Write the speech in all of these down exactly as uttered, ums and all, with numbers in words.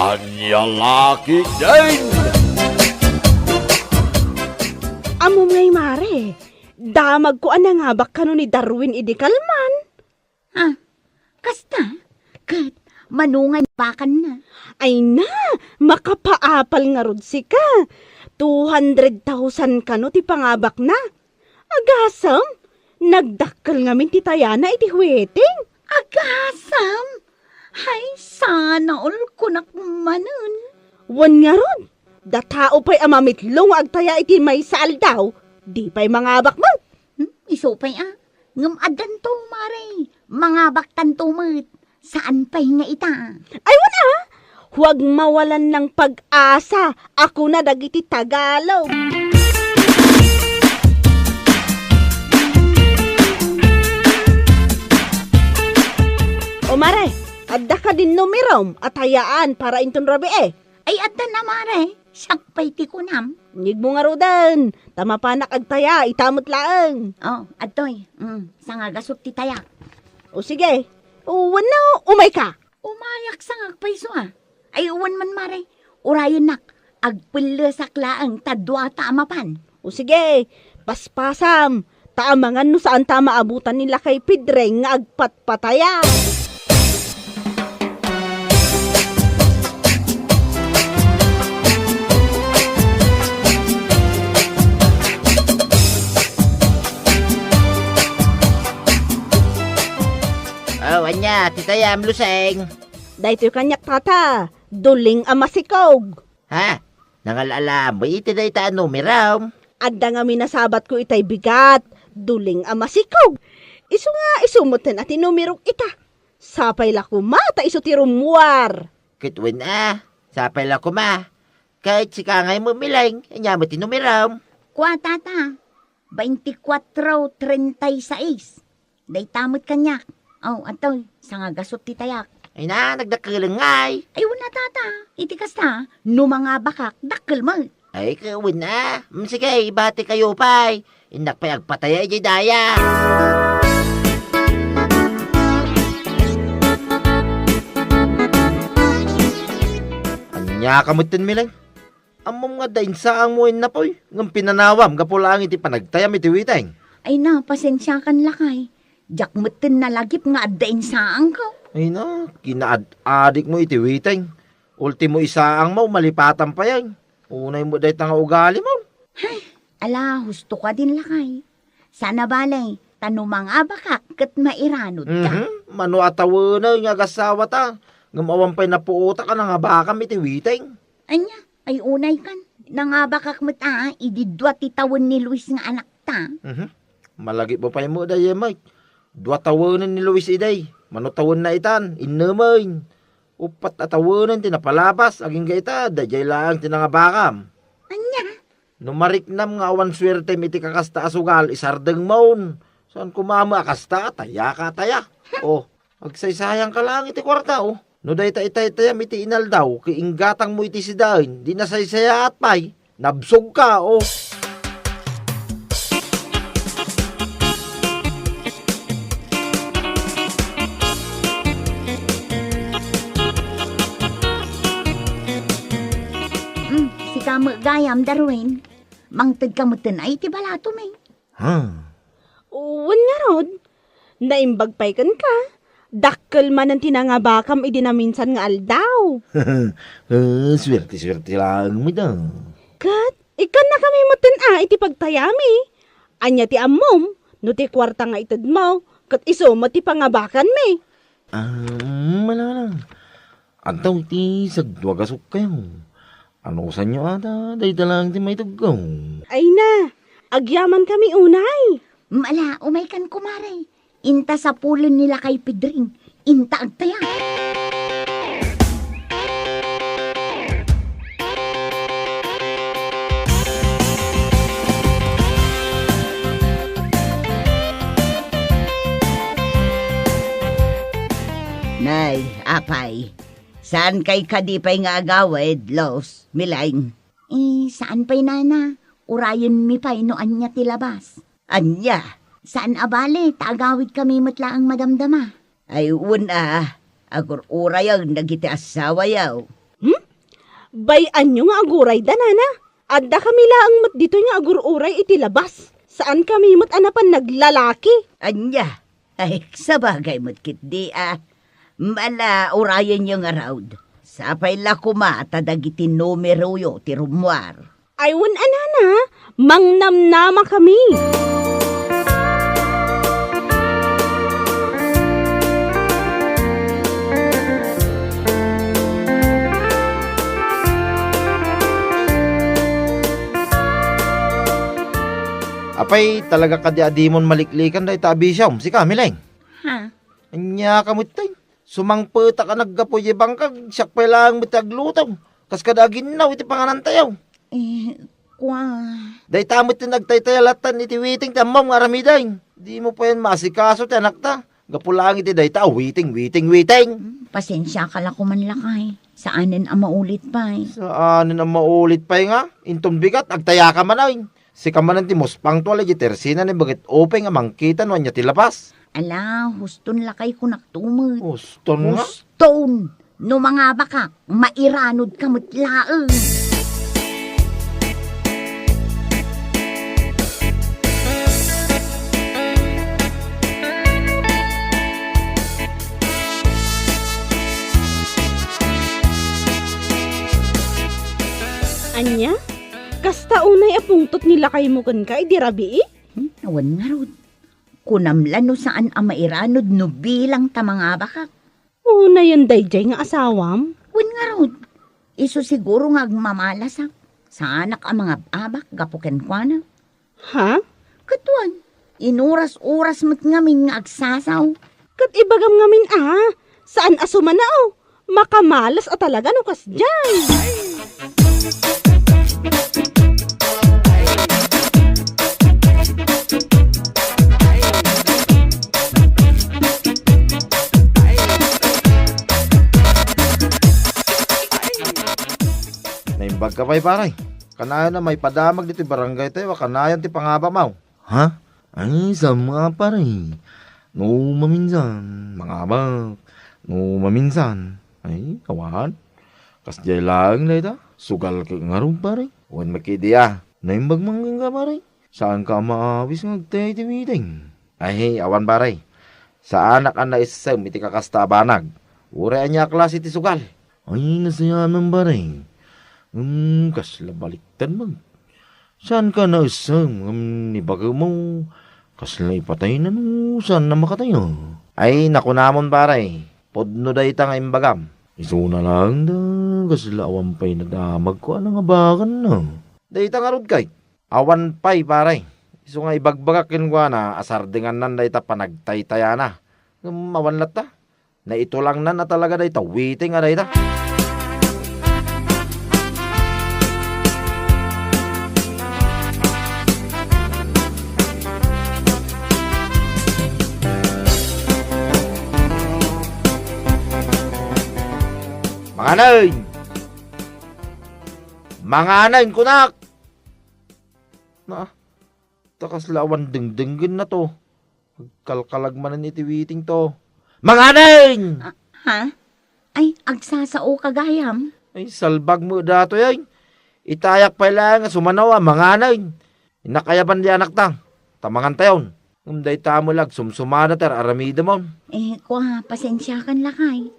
Ania la ketdin? Ammom ngay, mare, damagko a nangabak kano ni Darwin idi kalman. Ah, kasta? Ket mano nga inbakanna? Ay na, makapaapal ngarud sika. Two hundred thousand kano ti pangabakna. Agasem, nagdakkel ngamin ti tayana iti huweteng. Agasem? Hay, sana all kunak manen. Wen ngarud, da tao pay a mamitlo nga agtaya iti maysa aldaw, di pay mangabak met. Hmm, isu pay a. Ngem addanto, mare. Mangabaktanto met. Saan pay nga ita? Ay, wen a! Huwag mawalan ng pag-asa, a kuna dagiti Tagalog. O, mare, adda kadin numerom a tayaan para inton rabii? Ay, adda na, mare. Siak pay ti kunam. Nigmo ngaruden, ta mapanak agtaya, ita met laeng. Oh, adtoy. Mm, sangagasut ti tayak. O, sige. O, wenno, umayka. Umayak sangagpayso a. Ay, wen man, mare. Urayennak, agpellesak laeng ta duata a mapan. O, sige, paspasam. Ta amangan no saanta a maabutan ni Lakay Pedring nga agpatpataya. Oh, ania, ti tayam, Luseng? Daytoy kaniak, tata, duling a masikog. Ha? Nangal-alam mo iti dayta a numerom? Adda ngamin a sabatko itay bigat, duling a masikog. Isu nga, isu metten a ti numerok ita. Sapay la koma ta isu ti rummuar. Ket wen a, sapay la koma. Ket sika ngay met, Mileng, ania met ti numerom? Kua, tata, veinticuatro treinta y seis. Dayta met kaniak. Oh, adtoy, sangagasut ti tayak. Ay na, nagdakkeleng ngay. Ay, wen a, tata. Iti kasta, no mangabakak, dakkel met. Ay, ket wen a. Mm, sige, ibati kayo pay. Innak pay agpataya idiay daya. Ania ka metten, Mileng? Ammom nga adda insaangmo innapoy, ngem pinanawam gapu laeng iti panagtayam iti witeng. Ay na, pasensiakan, lakay. Diak metten nalagip nga adda insaangko. Ay na, kinaad-adikmo iti witeng. Ultimo isaangmo, malipatan pay. Unay met dayta nga ugalimo. Hay, ala, husto kadin, lakay. Sana bale, ta no mangabakak ket mairanudka. Mhm. Mano a tawenen nga agasawata, ngem awan pay napuotak a nangabakam iti witeng. Ania, ay unay kan. Nangabakak met a, idi dua ti tawen ni Luis nga anakta. Mhm. Malagipmo pay met dayta, Mike. Dua tawenen ni Luis idi. Mano tawenna itan, innemen. Uppat a tawenen ti napalabas, agingga ita, daydiay laeng ti nangabakam. Ania? No mariknam nga awan suertem iti kakasta a sugal, isardengmon. Saan koma met a kasta, tayaka, taya. Oh, agsaysayangka laeng iti kuarta, oh. No dayta itaytayam iti inaldaw, ket inggatangmo iti sidaen, di nasaysayaat pay. Nabsogka, oh. Mm, sika met gayam, Darwin. Mangtedka metten a iti balatom, eh. Ha? Wen ngarud, naimbag pay kenka. Dakkel manen ti nangabakam idi naminsan nga aldaw. Ah, suerte-suerte laeng met a. Ket ikkannakami metten a iti pagtayami. Ania ti ammom, no ti kuarta nga itedmo, ket isu met ti pangabakanmi. Ah, mm, ala, ala. Adda iti sagdua gasukkayo. Anusanyo ata, dayta laeng ti maitedko. Ay na, agyamankami unay. Mala, umaykan, kumare. Inta sapulen ni Lakay Pedring. Inta agtaya. Nay, apay, saankay kadi pay nga agawid, Los, Mileng? Eh, saan pay, nana. Urayenmi pay no ania ti labas. Ania? Saan a bale, ta agawidkami met laeng madamdama. Ay, wen a, agur-urayen dagiti assawayo. Hmm? Bay-anyo nga agurayda, nana. Adda kami laeng met ditoy nga agur-uray iti labas. Saan kami met a napan naglalaki. Ania? Ay, sabagay met ketdi a. Ala, urayenyo ngarud. Sapay la koma ta dagiti numeroyo ti rummuar. Ay, wen a, nana, mangnamnama kami. Apay, talaga kadi a dimon maliklikan dayta a bisiom, sika, Mileng? Ha? Ania ka met tay? Sumangpetak a naggapu idiay bangkag, siak pay laeng met ti agluto. Kas kada aginnaw iti panganantayo. Eh, kua. Dayta met ti nagtaytayalatan iti witing ti ammom nga aramiden. Dimo payen maasikaso ti anakta. Gapu laeng iti dayta a witing, witing, witing. Hmm, pasensiaka la koman, lakay. Saanen a maulit pay. Saanen a maulit pay nga? Inton bigat, agtayaka manen. Sika manen ti muspangto a lay di Tersina ni Bagit Upay nga mangkita no ania ti labas. Ala, huston lakay kunak tumet. Huston nga? Huston! No mangabakak, mairanod ka met laeng. Ania? Kasta unay a pungtot ni lakaymo kenka idi rabii? Hmm, awan ngarud. Kunam la no saan a mairanod no bilang ta mangabakak. Unayen daydiay nga asawam? Wen ngarud, isu siguro nga agmamalasak. Saanak a mangab-abak gapu kenkuana. Ha? Ket wen, inuras-uras met ngamin nga agsasaw. Ket ibagam ngamin a, saan a sumanaw. Makamalas a talaga no kasdiay. Naimbag ka pay, pare. Kanayon a maipadamag ditoy barangay tayo a kanayon ti pangabamaw. Ha? Ay, saan nga, pare? No maminsan, mangabak. No maminsan, ay, awan. Kasdiay laeng dayta. Sugal ka ngarud, pare. Wen met ketdi a. Naimbag man kenka, pare. Saanka a maawis nga agtay ti meeting? Ay, awan, pare. Saanak a naessem iti kakasta a banag. Uray ania a klase ti sugal. Ay, nasayaat man, pare. Ngem kasla baliktad man. Saanka naessem ngem ni bagemo, kasla ipatayna no saanna makatayo? Ay, nakunamon, pare, pudno dayta nga imbagam. Isuna laeng da, kasla awan pay nadamagko a nangabakanna. Dayta ngarud kay, awan pay, pare. Isu nga ibagbagak kenkuana a sardengannan dayta panagtaytayana. Ngem awan latta. Naitulangnan a talaga dayta witing a dayta. Manganeng! Manganeng, kunak! Na, ta kasla awan dengdenggenna to. Agkalkalag manen iti witing to. Manganeng! Ah, ha? Ay, agsasao ka gayam? Ay, salbag met datoy, ay. Itayak pay laeng nga sumanaw a manganeng. Innak ayaban di anakta. Ta mangantayon. Ngem dayta met la agsumsumada ti ar-aramidemon. Eh, kua, pasensiakan lakay.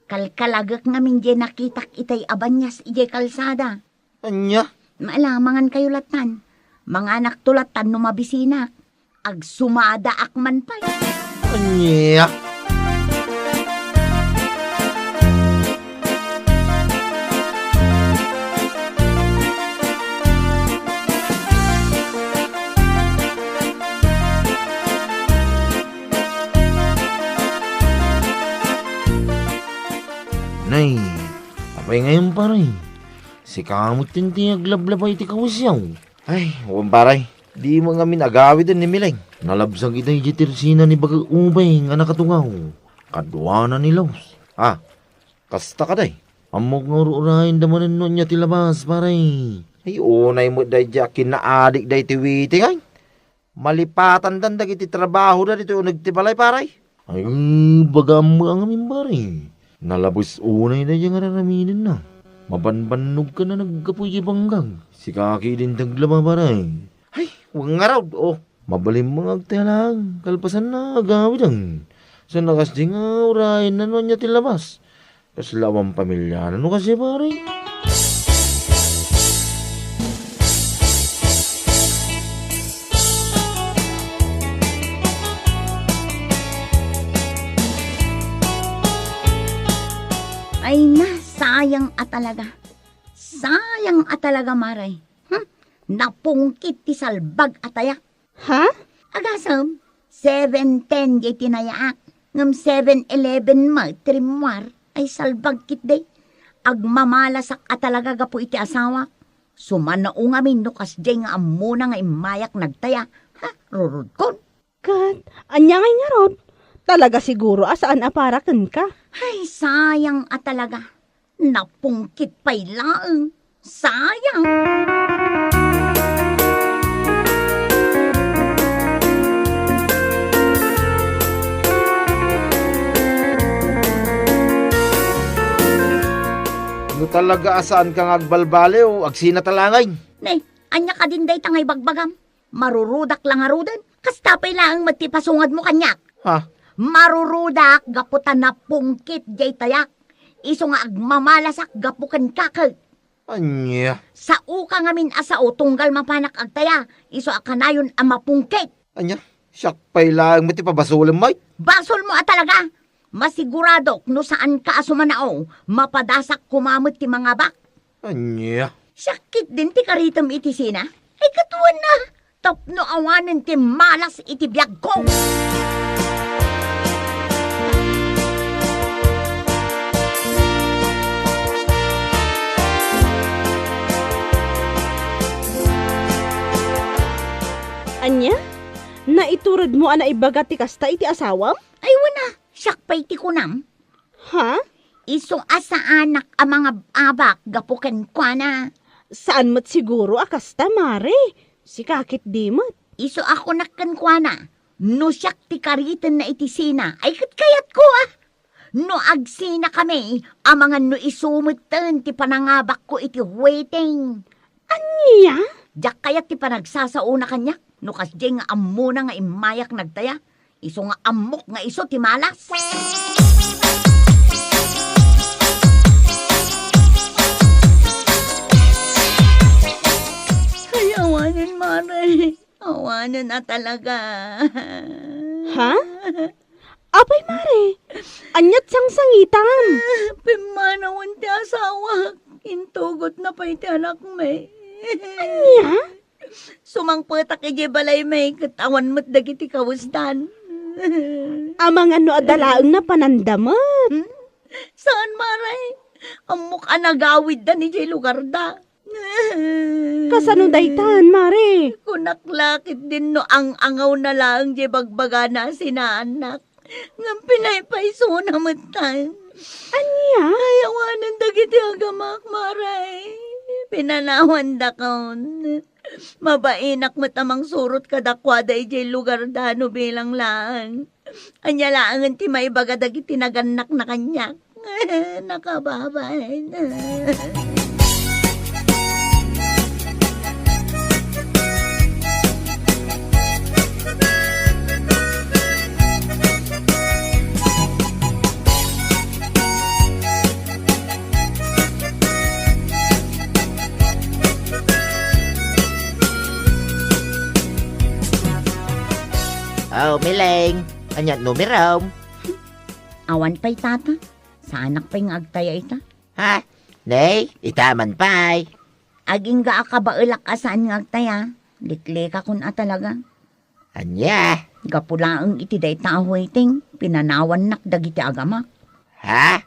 Kalkalagek ngamin diay nakitak itay a banias idiay kalsada. Ania? Ala, mangankayo lattan. Manganakto lattan no mabisinak. Agsumadaak man pay. Ania? Nay, apay ngayon, pare? Sika met ti aglablabay ti kawisyo. Ay, wen, pare. Dimo ngamin agawiden ni Mileng. Nalabsag itay di Tersina ni Bagak Ubay nga nakatungaw. Kaduana ni Laos. Ah, kasta kadi? Ammok nga ur-urayenda manen no ania ti labas, pare. Ay, unay met daydi a kinaadik daydi witing, ay. Malipatandan dagiti trabahoda ditoy uneg ti balay, pare. Ay, baga ammo a ngamin, pare. Nalabes unay daydi nga ar-aramidenna. Mabanbannogkan a naggapu iti banggang. Sika ketdin ti aglaba, pare. Ay, wen ngarud, o. Mabalinmo nga agtaya laeng, kalpasanna agawiden. Saan a kasdi nga urayenna no ania ti labas. Kasla awan pamiliana no kasdi, pare. Ay na, sayang a talaga. Sayang a talaga, mare. Hmm? Napungkit ti salbag a tayak. Ha? Agasem, seven ten diay tinayaak. Ngem seven eleven met ti rimmuar. Ay salbag ketdi. Agmamalasak a talaga gapu iti asawak. Sumanao ngamin no kasdiay nga ammona nga immayak nagtaya. Ha? Rurodkon. Ket, ania ngay ngarud? Talaga siguro a saan a para kenka. Ay, sayang a talaga. Napungkit pay laeng. Sayang. No talaga a saanka nga agbalbaliw, agsina ta laeng. Ne, ania kadin dayta nga ibagbagam? Marurudak la ngaruden. Kasta pay laeng met ti pasungadmo kaniak. Ha? Marurudak gapu ta napungkit diay tayak. Isu nga agmamalasak gapu kenka ket. Ania? Saoka ngamin a sao tunggal mapanak agtaya. Isu a kanayon a mapungkit. Ania? Siak pay laeng met ti pabasolem, Mike. Basolmo a talaga. Masiguradok no saanka a sumanao, mapadasak koma met ti mangabak. Ania? Siak ketdin ti karitem iti sina? Ay, ket wen a, tapno awanen ti malas iti biagko. Ania? Naituredmo a naibaga ti kasta iti asawam? Ay, wen a, siak pay ti kunam. Ha? Isu a saanak a mangab-abak gapu kenkuana. Saan met siguro a kasta, mare. Sika ketdi met. Isu a kunak kenkuana, no siak ti karitenna iti sina, ay ket kayatko a. No agsinakami, amangan no isu metten ti panangabakko iti waiting. Ania? Diak kayat ti panagsasaona kaniak, no kasdiay nga ammona nga immayak nagtaya. Isu nga ammok nga isu ti malas. Ay, awanen, mare. Awanen a talaga. Ha? Apay, mare? Aniat sangsangitan? Pimmanawen ti asawak. Intugotna pay ti anakmi. Ania? Sumangpetak idiay balaymi ket awan met dagiti kawesdan. Amangan no adda laeng napananda met. Hmm? Saan, mare? Ammok a nagawiddan idiay lugarda. Kasano daytan, mare? Kunak la ketdin no ang-angawna laeng diay bagbagana a sinaannak. Ngem pinaypaysona metten. Ania? Ay, awanen dagiti agamak, mare. Pinanawandakon. Mabainak met a mangsurot kadakuada idiay lugarda no bilang laeng. Ania laengen ti maibaga dagiti nagannakna kaniak? Nakababain. Oh, Mileng, ania't numerom? Awan pay, tata. Saanak pay nga agtaya ita. Ha? Nay, ita man pay. Agingga a kabaelak a saan nga agtaya. Liklikakon a talaga. Ania? Gapu laeng iti dayta a waiting, pinanawannak dagiti agamak. Ha?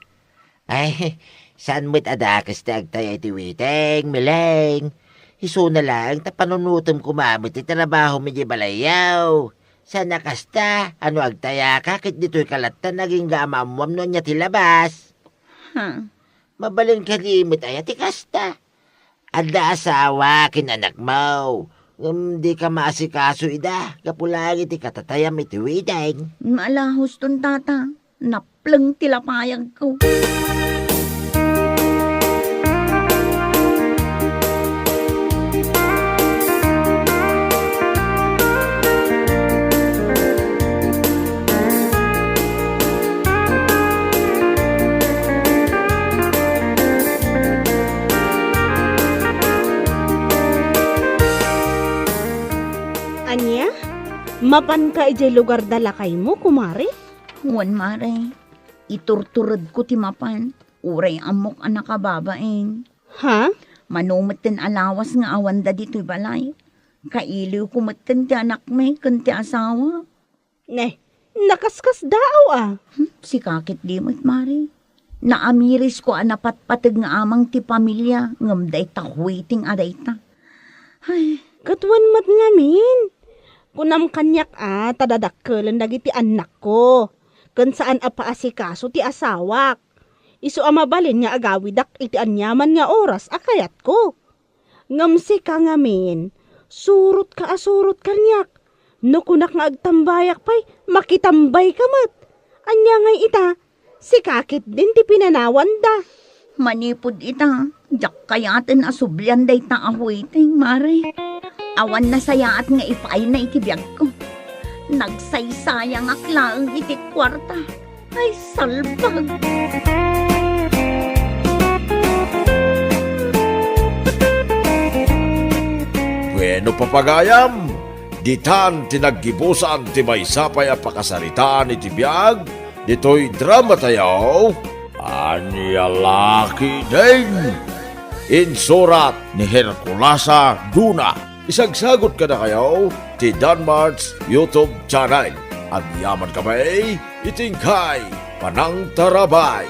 Ay, saan met a dakes ti agtaya iti waiting, Mileng? Isuna laeng ta panunotem koma met ti trabahom idiay balayyo. Saan a kasta, a no agtayaka ket ditoyka latta nga agingga a maammuam no ania ti labas. Ha? Mabalin kadi met aya ti kasta? Adda asawa ken anakmo, ngem dika maasikaso ida gapu laeng iti katatayam iti waiting. Maalahoston, tata. Napleng ti lapayagko. Mapanka idiay lugar da lakaymo, kumare? Wen, mare. Iturturedko ti mapan. Uray ammok a nakababain. Ha? Mano metten a lawas nga awanda ditoy balay. Kailiwko metten ti anakmi ken ti asawa. Ne, nakaskasdaaw a. Hmm, sika ketdi met, mare. Naamirisko a napatpateg nga amang ti pamilia, ngem dayta huiting a dayta. Ay. Ket wen met ngamin, kunam kaniak a ta dadakkelen dagiti annakko, ken saan a paasikaso ti asawak. Isu a mabalin nga agawidak iti aniaman nga oras a kayatko. Ngem sika ngamin, surotka a surot kaniak. No kunak nga agtambayak pay, makitambayka met. Ania ngay ita? Sika ketdin ti pinanawanda. Manipud ita, diak kayaten a sublian dayta a huiting, mare. Awan nasayaat nga ipaayna iti biagko. Nagsaysayangak laeng iti kuarta. Ay, salbag! Bueno, papagayam, ditan ti naggibusan ti maysa pay a pakasaritaan iti biag ditoy dramatayo, Ania La Ketdin. Insurat ni Herculasa Duna. Isagsagut kadakayo ti Danmart's YouTube channel. Agyaman kami iti inkay panangtarabay.